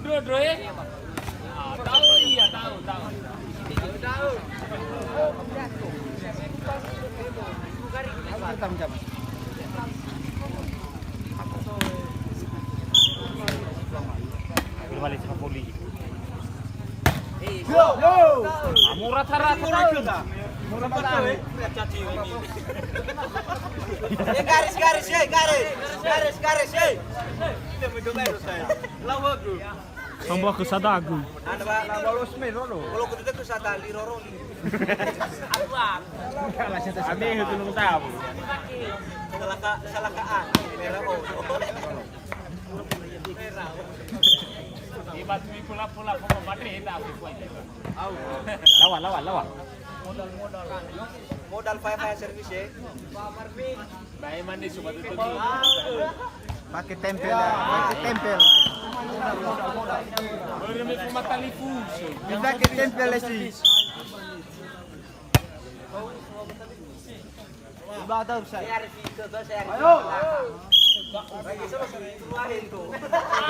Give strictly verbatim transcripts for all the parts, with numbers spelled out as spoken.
Dua-dua, eh? Ah, tahu, iya, tahu, tahu. Belum balik sama poli. Yo, yo. Ah, murah cara, murah cara. Murah cara. Eh, garis, garis, eh, garis. Garis, garis, eh. Ini mencoba saya. Lawan tuh. Tambah ke sadagu. Ada, Pak. Lawan los me, Roro. Kalau kita ke sadali, Roro. Aduh, ah. Ame itu nung tahu. Salah ka-, salah kaan. Merah, oh. Lawan, lawan, lawan. Modal, modal. Modal fire, fire service, ya. Pakai tempel, ya. Pakai tempel. Pakai tempel, ya, sih. Ibadah usai. Ayo.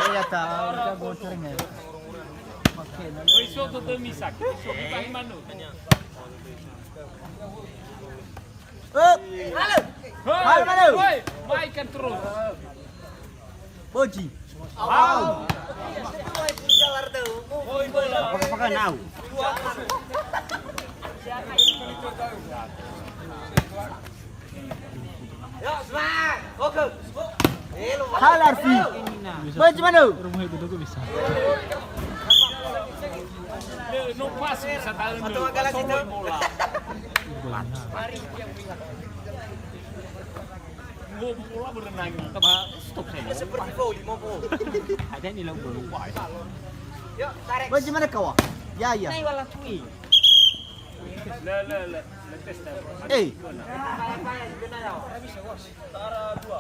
Iya, tahu, kita bocor, nggak? Oke, nah. Oi, soto tuh misak. Soto tahi manu. Hup. Halo. Halo, halo. Woi, main kan terus. Boji. Au. Apa-apa kan au. Hal Arfi. Boji mana? No pas bisa tahu. Atau agak lagi tahu. Bola. Ngopo lah berenang. Coba stop saya. Seperti voli, mau, mau. Ada nih, lawan. Yuk, tarik. Bagaimana, kawan? Ya, ya. Naik wala kui. Le, le, le. Le tes, tes. Eh. Tara dua.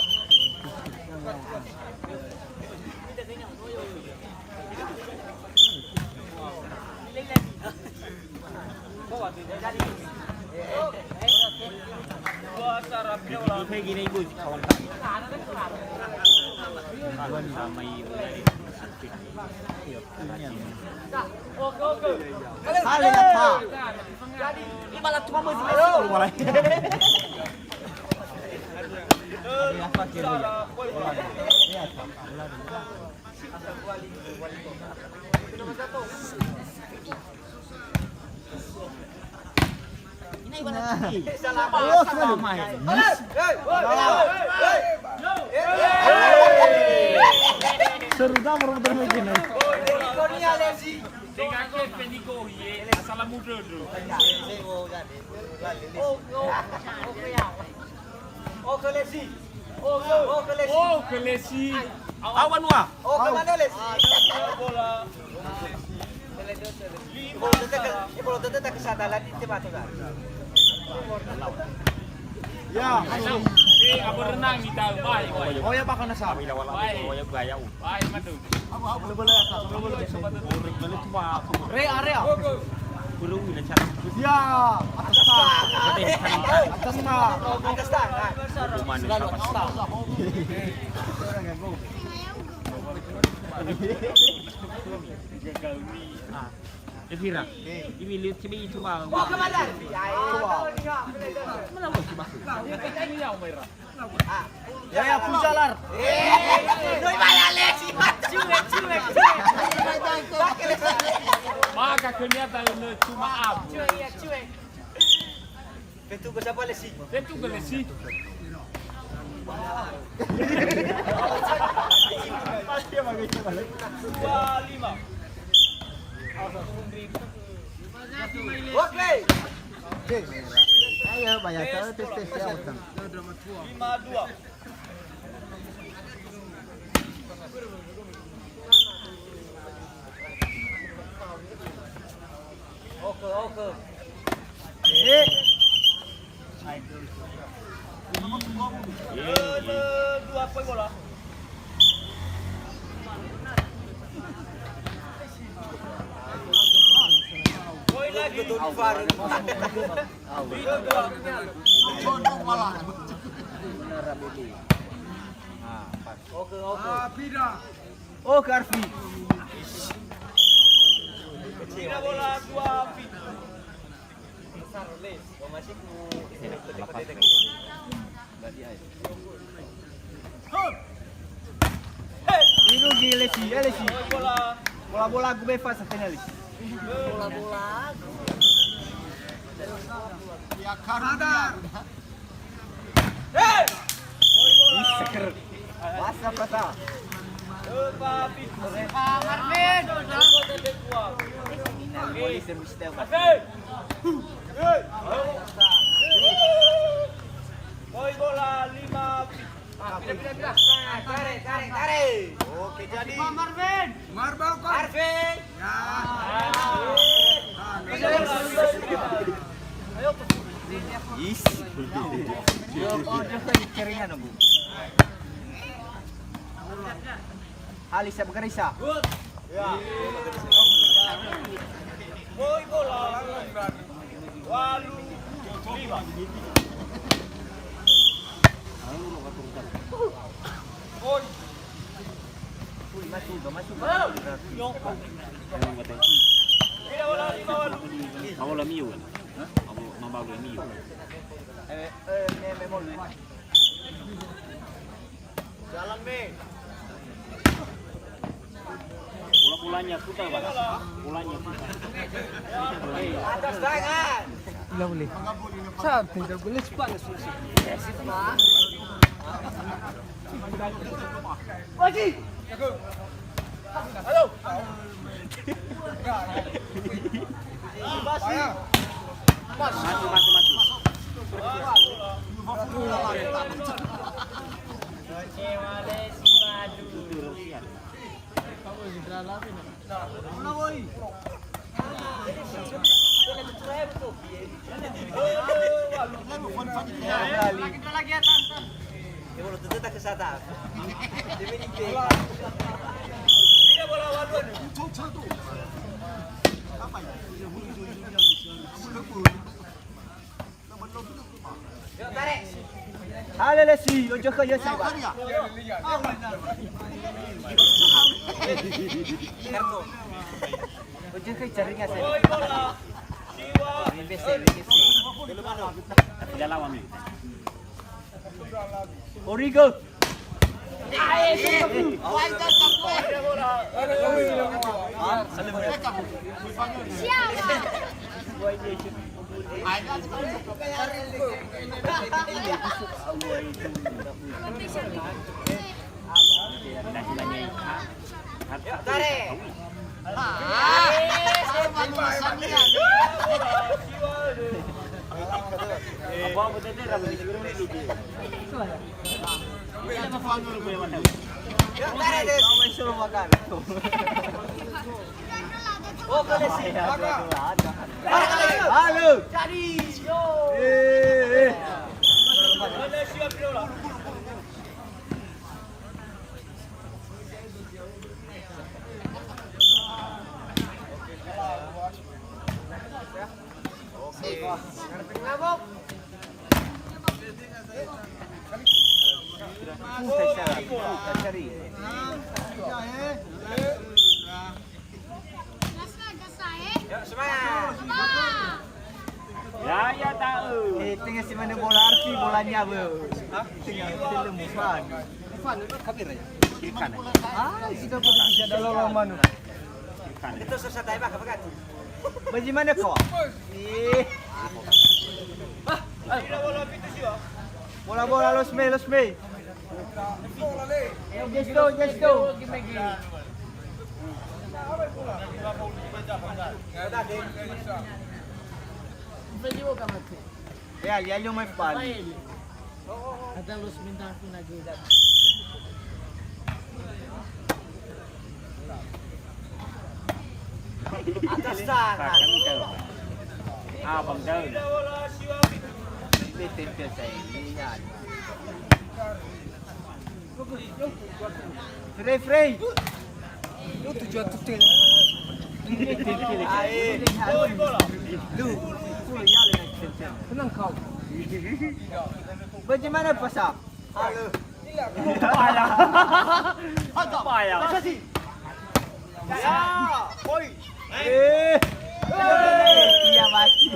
Seru dah, baru betul begini. Dengan F P di Gohi, asal muda dulu. Oh, oh, oh, ya. Oh, ke Lesi. Oh, ke Lesi. Oh, ke Lesi. Awan wa. Oh, ke mana Lesi? Bola. Kalau tetap ke, kalau tetap ke sana lagi, cepat tu kan. Ya. Eh, apa renang kita, baik, baik. Oh, ya, pakai nasa. Baik. Baik, madu. Boleh, boleh, boleh, boleh. Re area. Buru ini cara. Ya, atas tak. Atas tak. Atas tak. Selalu atas tak. Gagal ni. Ah. Evira. Ini lihat sini itu, Bang. Mau ke mana? Mana mau sih, Bang? Ini yang merah. Ya, ya, puja lar. Noi baya Lesi. Cuek, cuek, cuek. Maka kenia tahu ne cuma abu. Cuek, ya, cuek. Betul ke siapa Lesi? Betul ke Lesi? Dua lima. Oke. Ayo, bayar tahu tes tes ya utang. Lima dua. Oke, oke. Eh. Dua poin bola. Poin lagi. Oke, oke. Ah, pindah. Oh, ke Arfi. Kira bola dua feet. Irugi Lesi, eh, Lesi. Bola-bola gu befa sa kena Lesi. Bola-bola. Ya, Karada. Hei! Isker. Masa pata. Pak Marvin. Ini polisi yang mesti tahu. Hei! Hei! Bola lima. Ah, pindah, pindah, pindah. Nah, tarik, tarik, tarik. Oke, jadi. Pak Marvin. Marbal, Pak. Marvin. Ya. Is. Yo, oh, dia kan keringan, Bu. Alisa bekerisa. Ya. Woi, bola. Walu, lima. Woi. Ui, masuk, masuk. Tidak, bola lima, walu. Kamu lah Miu kan? Kamu nambah dua Miu. Eh, eh, me, me, mo, me. Jalan, me. Bola-bolanya putar, Bang. Bolanya putar. Atas tangan. Tidak boleh. Santai, tidak boleh, cepat lah, sudah, sudah. Lagi. Halo. Maju, maju, maju. Hale Lesi, lo jokhe ya saya. Lo jokhe jaringnya saya. Ini bese, ini bese. Tapi dah lama nih. Origo. Halo. Eh, eh. Ya, ya, tahu. Eh, tengah si mana bola Arfi, bolanya, bro. Tengah film Ivan. Ivan, itu kamera ya? Ivan. Ah, sudah pada bisa ada lolo manu. Itu susah tayang, apa kan? Bagaimana kau? Eh. Bola, bola, los me, los me. Gesto, gesto. Ya, ya, lu mai pali. Ada los minta aku lagi. Atas tangan. Abang daun. Ini tempel saya ini ya. Frei, frei. Lu tujuan tuh. Ini tempel. Ae. Lu. Tenang kau. Bagaimana pasang? Halo. Payah. Payah. Ya, poi. Eh. Iya, mati.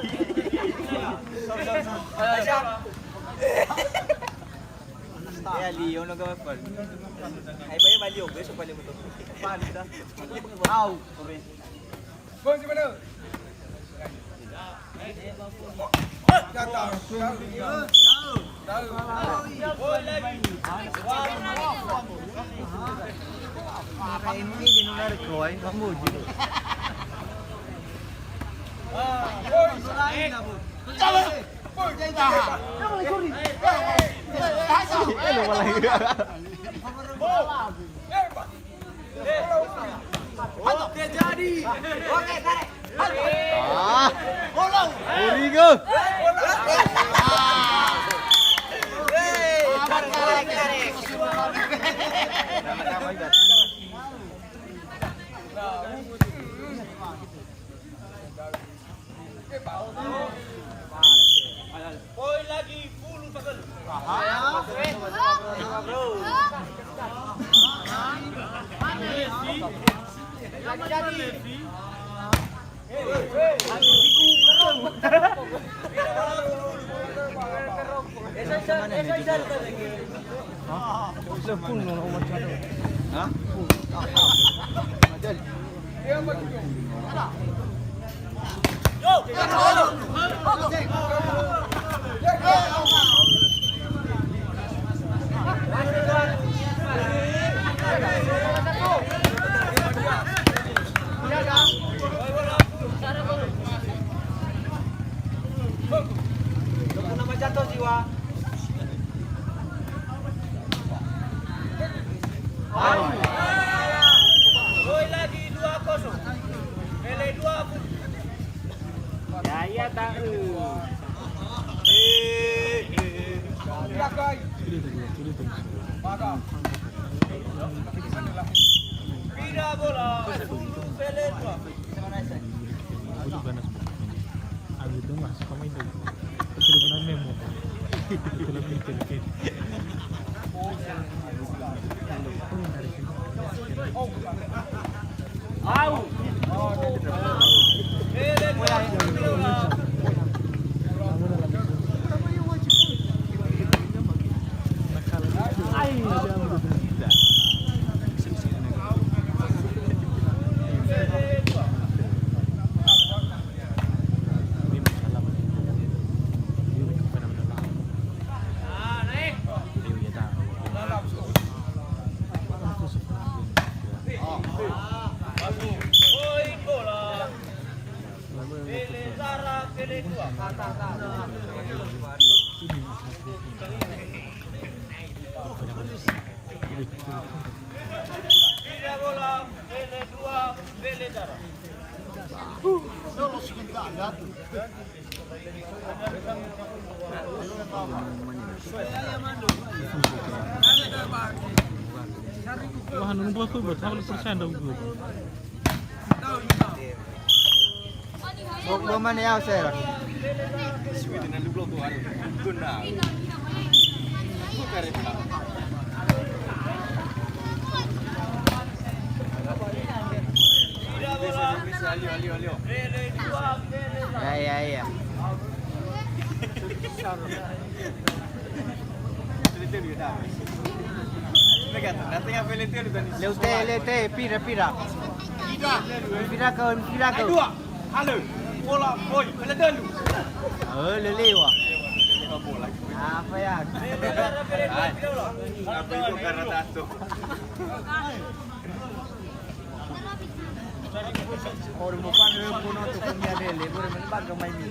Ya, Leo, no gawa pal. Ai, bayar balik, oke, so paling betul. Pal, dah. Au, kore. Bang, di mana? Oke, jadi. Oke, tarik. Ah. Origo. Hei, tarik, tarik, tarik. Poi lagi bulu takal. Loi lagi dua kosong. Pele dua puluh. Ya, iya, tak. Pindah bola. Pele dua. Aduh, itu, Mas, kamu itu. Itu benar memo. Itu lebih intelligent. Au. Wah, nunggu aku buat apa persen dong gue. Bok loma ne ya'o sera. Ya, ya, ya. Leo te, leo te, pira, pira. Pira kau, pira kau. Dua. Halo. Bola, boy, pele telu. Oh, lelewa. Apa ya? Hai. Aku itu karena tato. Ore mo fane we pono to ko mia lele, ore mo baga mai mi.